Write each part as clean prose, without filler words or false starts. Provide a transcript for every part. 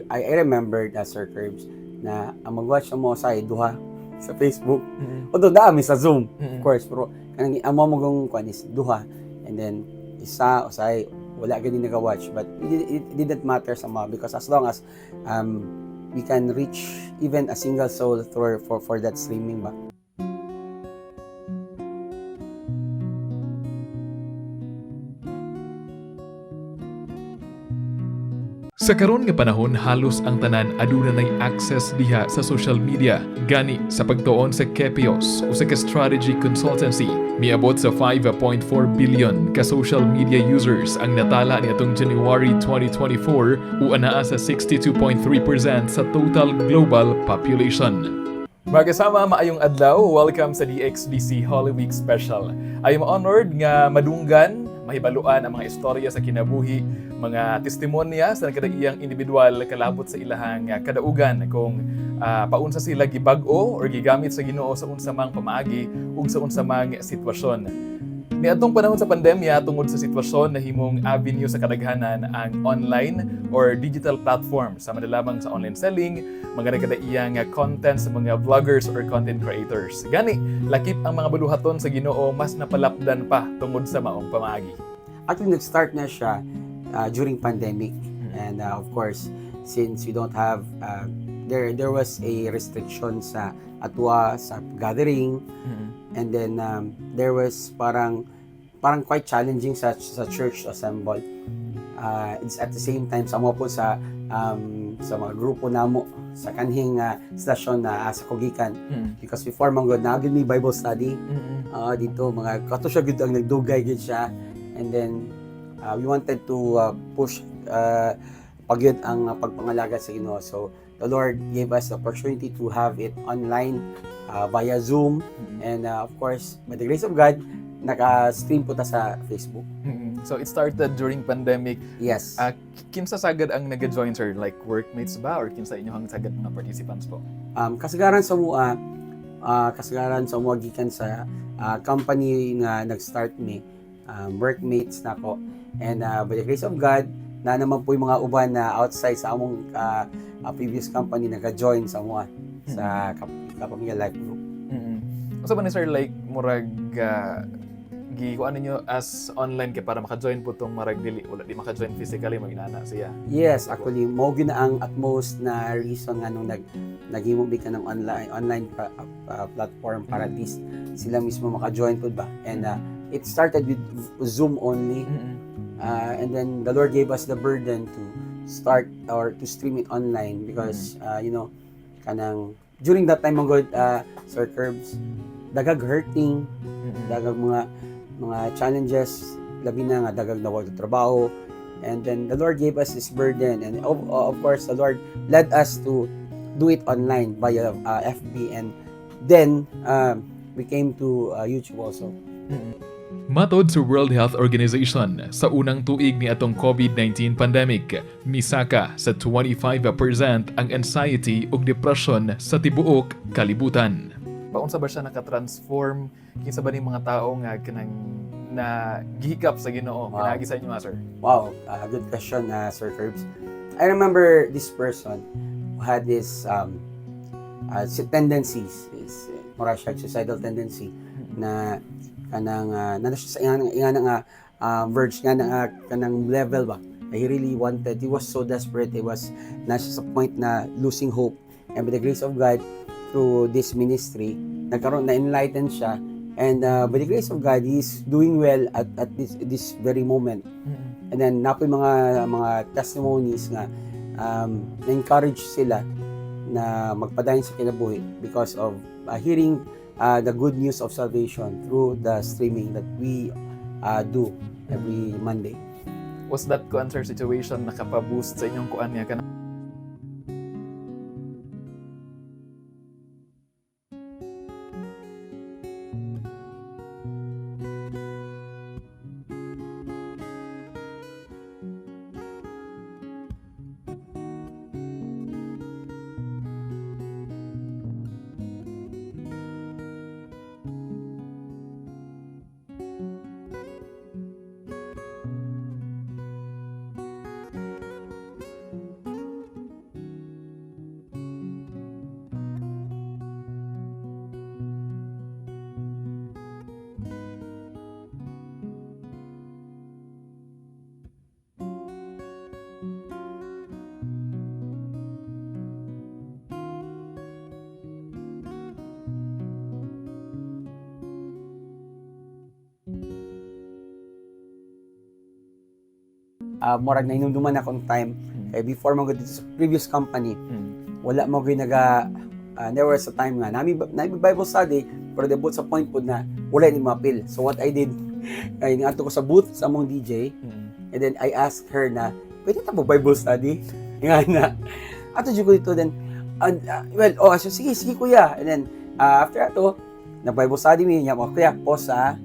I remember na, Sir Curbs, na ang mag-watch mo sa duha sa Facebook. Although dami sa Zoom, of course, pero kanang amo mo gong kuan is duha and then isa usay wala gani nag-watch, but it didn't matter sa mga because as long as we can reach even a single soul through for that streaming ba. Sa karon nga panahon, halos ang tanan aduna nay access diha sa social media. Gani sa pagtuon sa Kepios, usa ka strategy consultancy, miabot sa 5.4 billion ka social media users ang natala niadtong January 2024 o anaa sa 62.3% sa total global population. Mga kasama, maayong adlaw. Welcome sa DXDC Holy Week Special. I am honored nga madunggan, mahibaluan ang mga istorya sa kinabuhi, mga testimonya sa nagkadaiyang individual kalabot sa ilahang kadaugan kung paunsa sila gibag-o or gigamit sa Ginoo sa unsa mang pamaagi ug sa unsa mang sitwasyon. Niadtong panahon sa pandemya, tungod sa sitwasyon, nahimong avenue sa kadaghanan ang online or digital platform, sama na lamang sa online selling, mga nagkadaiyang content sa mga vloggers or content creators. Gani, lakip ang mga buluhaton sa Ginoo mas napalapdan pa tungod sa maong pamaagi. Actually, nag-start na siya during pandemic. And of course, since we don't have, there was a restriction sa atwa, sa gathering, and then there was parang quite challenging sa church to assemble. It's at the same time sa mo po sa mga grupo namo sa kanhing stasyon na sa Kugikan because before man gud na gyud may Bible study dito mga kato siya gud ang nagdugay gud siya, and then we wanted to push pagyud ang pagpangalaga sa Ginoo, so the Lord gave us the opportunity to have it online via Zoom and of course, by the grace of God, naka-stream po ta sa Facebook. So it started during pandemic. Yes. Kinsa sagad ang nag-join, sir? Like workmates ba or kinsa inyong sagad mga participants po? Kasagaran sa mua gikan sa company nga nag-start mi, workmates nako, and by the grace of God na naman po yung mga uban na outside sa among previous company naka-join sa mua sa Kapamilya Life Group. Unsa ba ni, sir, like murag gi kuan ninyo as online kay para maka-join po tong marag dili wala di maka-join physically, mag-inana siya? Yes, actually mao gyud na ang at most na reason nga nung naghimo mi ka ng online platform para at least sila mismo maka-join pud ba, and it started with Zoom only. And then the Lord gave us the burden to start or to stream it online because kanang during that time man gud, Sir Curbs, dagag hurting, dagag mga challenges, labi na nga dagag nawag og trabaho, and then the Lord gave us this burden and of course the Lord led us to do it online via FB and then we came to YouTube also. Matod sa World Health Organization, sa unang tuig ni atong COVID-19 pandemic, misaka sa 25% ang anxiety ug depression sa tibuok kalibutan. Paunsa ba siya naka-transform, kinsa ba ni mga tao nga kanang na gihikap sa Ginoo pinaagi sa inyo, sir? Wow, good question, Sir Curbs. I remember this person who had this tendencies, is mura siya suicidal tendency na kanang na siya sa ingana nga verge nga nga kanang level ba. He really wanted, he was so desperate, he was na siya sa point na losing hope. And by the grace of God, through this ministry, nagkaroon na enlighten siya and by the grace of God, he's doing well at this very moment. And then napoy mga testimonies nga na-encourage sila na magpadayon sa kinabuhi because of hearing the good news of salvation through the streaming that we do every Monday. Was that kuan, sir, situation nakapa-boost sa inyong kuan nga kanang Murag nahinumduman akong time kay before man gud dito sa previous company, wala mo gyud naga there was a time nga nami Bible study, pero debut sa point pod na wala ni mapil. So what I did ay niadto ko sa booth sa among DJ and then I asked her na pwede ta mo Bible study nga na ato jud ko dito. Then and, well, oh, so, "Sige, sige, kuya." And then after ato na Bible study mi niya mo, "Kuya, pause ah,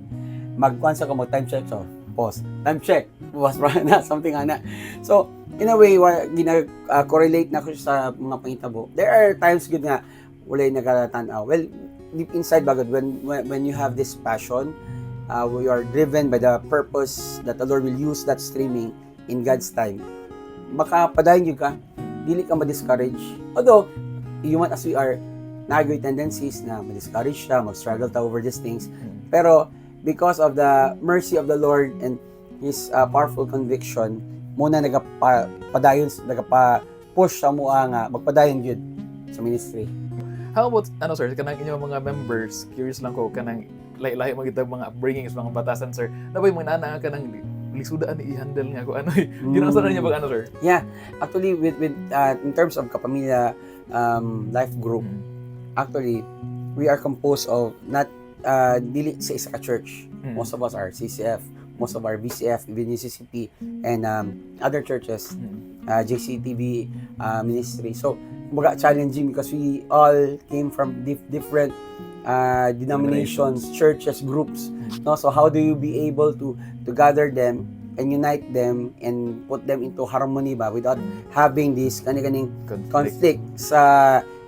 magkuan sa ko, mag time check." So pause, time check, pause na something ana. So in a way wa gina correlate na ko siya sa mga pangitabo. There are times gud nga walay nagatan-aw. Well, deep inside bagod when you have this passion, we are driven by the purpose that the Lord will use that streaming in God's time, makapadayon gyud ka, dili ka ma-discourage. Although human as we are, nagoy tendencies na ma-discourage siya, mag-struggle ta over these things, pero because of the mercy of the Lord and His powerful conviction mo na nagapadayon, nagapa-push sa mua nga magpadayon gyud sa ministry. How about, ano sir, kanang inyong mga members, curious lang ko, kanang lahi-lahi mga kita mga upbringings, mga batasan, sir. Nabay mga nana kanang lisudaan ni i-handle nga ko ano eh. Ginasa na niya pag ano, sir? Yeah, actually with in terms of Kapamilya life group, actually we are composed of not dili sa isa ka church. Most of us are CCF, most of our VCF, even UCCP and other churches, JCTV ministry. So, kumbaga challenging because we all came from different denominations, churches, groups. No? So how do you be able to gather them and unite them and put them into harmony ba without having this kani kaning Conflict. Conflict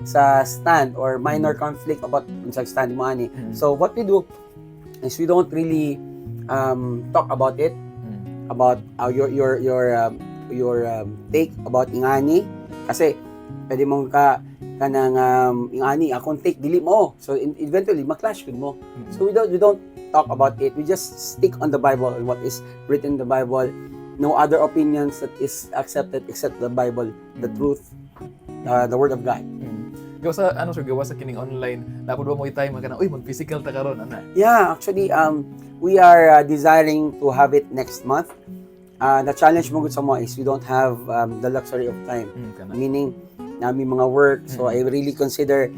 sa stand or minor conflict about unsang stand mo ani? So what we do is we don't really talk about it, about your take about ingani, kasi pwede mong ka kanang ingani akong take, dili mo, so eventually ma-clash gud mo. So we don't talk about it. We just stick on the Bible and what is written in the Bible. No other opinions that is accepted except the Bible, the truth, the word of God. Gawa sa ano sir, gawa sa kining online, napod ba mo time nga kanang uy, mag-physical ta karon ana? Yeah, actually, we are desiring to have it next month. The challenge mo gud sa mo is we don't have the luxury of time. Kana. Meaning, nami mga work. So, I really consider,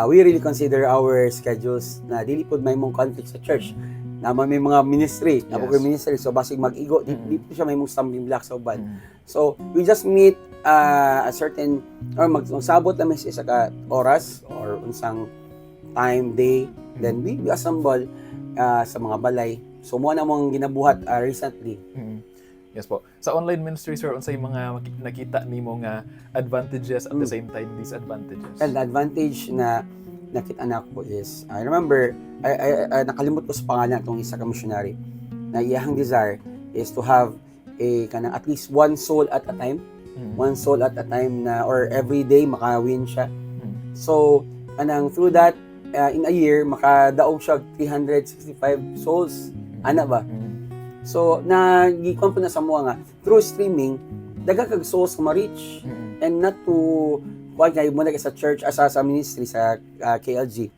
we really consider our schedules na dili pod may mong conflict sa church. Na may mga ministry, na po ministry. So, basig mag-igo, di po siya may mong stumbling block sa uban. So, we just meet a certain, or magsabot namin sa isa ka oras or unsang time, day, then we assemble sa mga balay. So, mo na mong ginabuhat recently. Yes po. Sa online ministry, sir, unsay mga nakita nimo nga advantages, at the same time disadvantages? Well, the advantage na nakita na ko is, I remember, I nakalimot ko sa pangalan itong isa ka missionary, na iyahang desire is to have a kanang at least one soul at a time. One soul at a time na or every day makawin siya. So, kanang through that, in a year, makadaog siya og 365 souls. Ana ba? So, nagikuan po na sa mga nga, through streaming, daga kag souls nga ma-reach. And not to, kuan kay mo na sa church, sa ministry, sa KLG.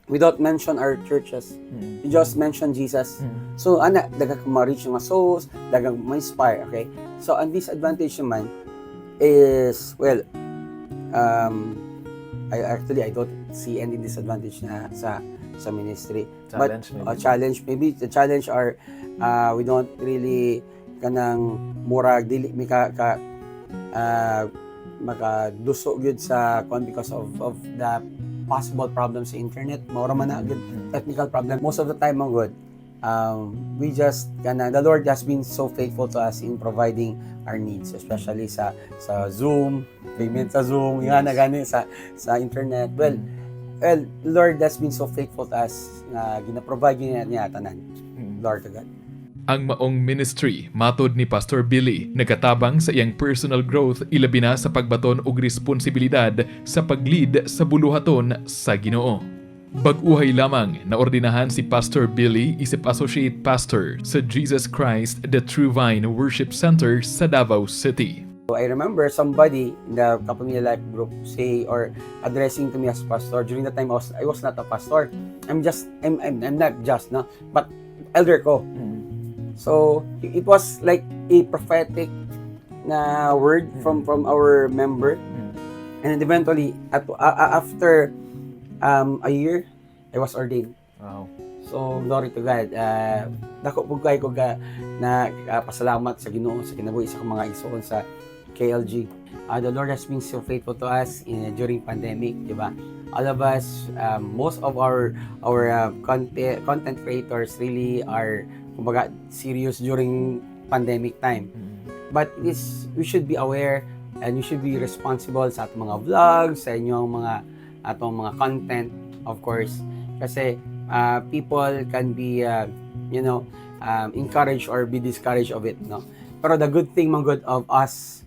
We don't mention our churches. We just mention Jesus. So, ana, daga kag ma-reach nga souls, daga ma-inspire, okay? So, ang disadvantage naman is, well, I actually, I don't see any disadvantage na sa ministry. Challenge maybe. Challenge, maybe the challenge are we don't really kanang murag dili mi ka makaduso gyud sa kuan because of the possible problems sa internet. Mao ra man na gyud, technical problem most of the time man good. We just kana, the Lord has been so faithful to us in providing our needs, especially sa Zoom payment, sa Zoom nga na gani, sa internet. Well, Lord has been so faithful to us nga gina-provide niya tanan. Lord to God. Ang maong ministry, matod ni Pastor Billy, nagatabang sa iyang personal growth, ilabi na sa pagbaton og responsibilidad sa pag-lead sa buluhaton sa Ginoo. Bag-uhay lamang na ordinahan si Pastor Billy isip Associate Pastor sa Jesus Christ the True Vine Worship Center sa Davao City. So I remember somebody in the Kapamilya Life Group say or addressing to me as pastor. During the time I was not a pastor. I'm just I'm not just, no, but elder ko. So it was like a prophetic na word from our member. And then eventually at after a year, I was ordained. So glory to God. Dako pud kaayo ko ga na pasalamat sa Ginoo sa kinabuhi sa akong mga igsoon sa KLG. The Lord has been so faithful to us during pandemic, di ba? All of us, most of our content creators really are, kumbaga, serious during pandemic time. But it is we should be aware and we should be responsible sa atong mga vlogs, sa inyong mga atong mga content, of course. Kasi people can be encouraged or be discouraged of it, no? Pero the good thing man good of us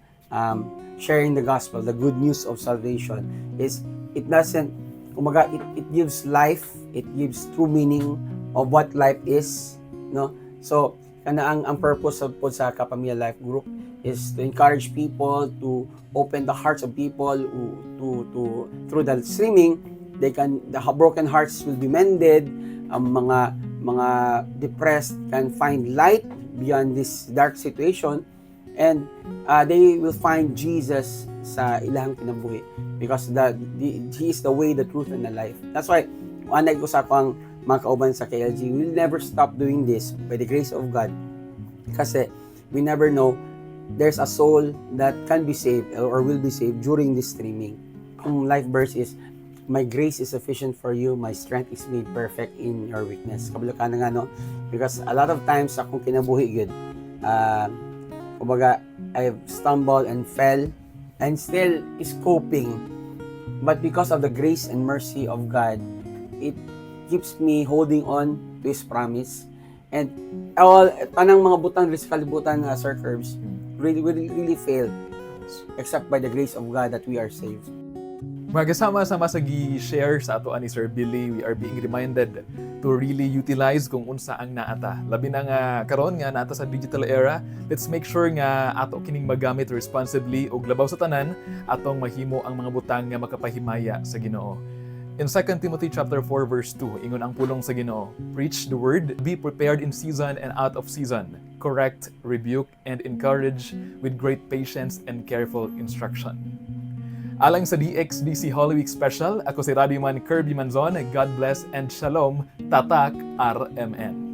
sharing the gospel, the good news of salvation, is it doesn't, kumbaga, it gives life, it gives true meaning of what life is, no? So, kana ang purpose of po sa Kapamilya Life Group is to encourage people to open the hearts of people who, to through the streaming, they can the broken hearts will be mended, ang mga depressed can find light beyond this dark situation, and they will find Jesus sa ilang kinabuhi because He is the way, the truth, and the life. That's why anay ko sa akong mga kauban sa KLG, we will never stop doing this by the grace of God kasi we never know, there's a soul that can be saved or will be saved during this streaming. Ang life verse is, "My grace is sufficient for you, my strength is made perfect in your weakness." Kabalo ka na nga, no? Because a lot of times sa akong kinabuhi gud, kumbaga, I've stumbled and fell and still is coping. But because of the grace and mercy of God, it keeps me holding on to His promise. And all, tanang mga butang diri sa kalibutan, Sir Curbs, really, really, really failed except by the grace of God that we are saved. Mga kasama-sama sa gi-share sa ato ani Sir Billy, we are being reminded to really utilize kung unsa ang naa ta. Labi na nga karon nga naa ta sa digital era, let's make sure nga ato kining magamit responsibly ug labaw sa tanan atong mahimo ang mga butang nga makapahimaya sa Ginoo. In 2 Timothy chapter 4 verse 2, ingon ang pulong sa Ginoo, "Preach the word, be prepared in season and out of season, correct, rebuke, and encourage with great patience and careful instruction." Alang sa DXDC Holy Week Special, ako si Radioman Kirby Manzon. God bless and shalom. Tatak RMN.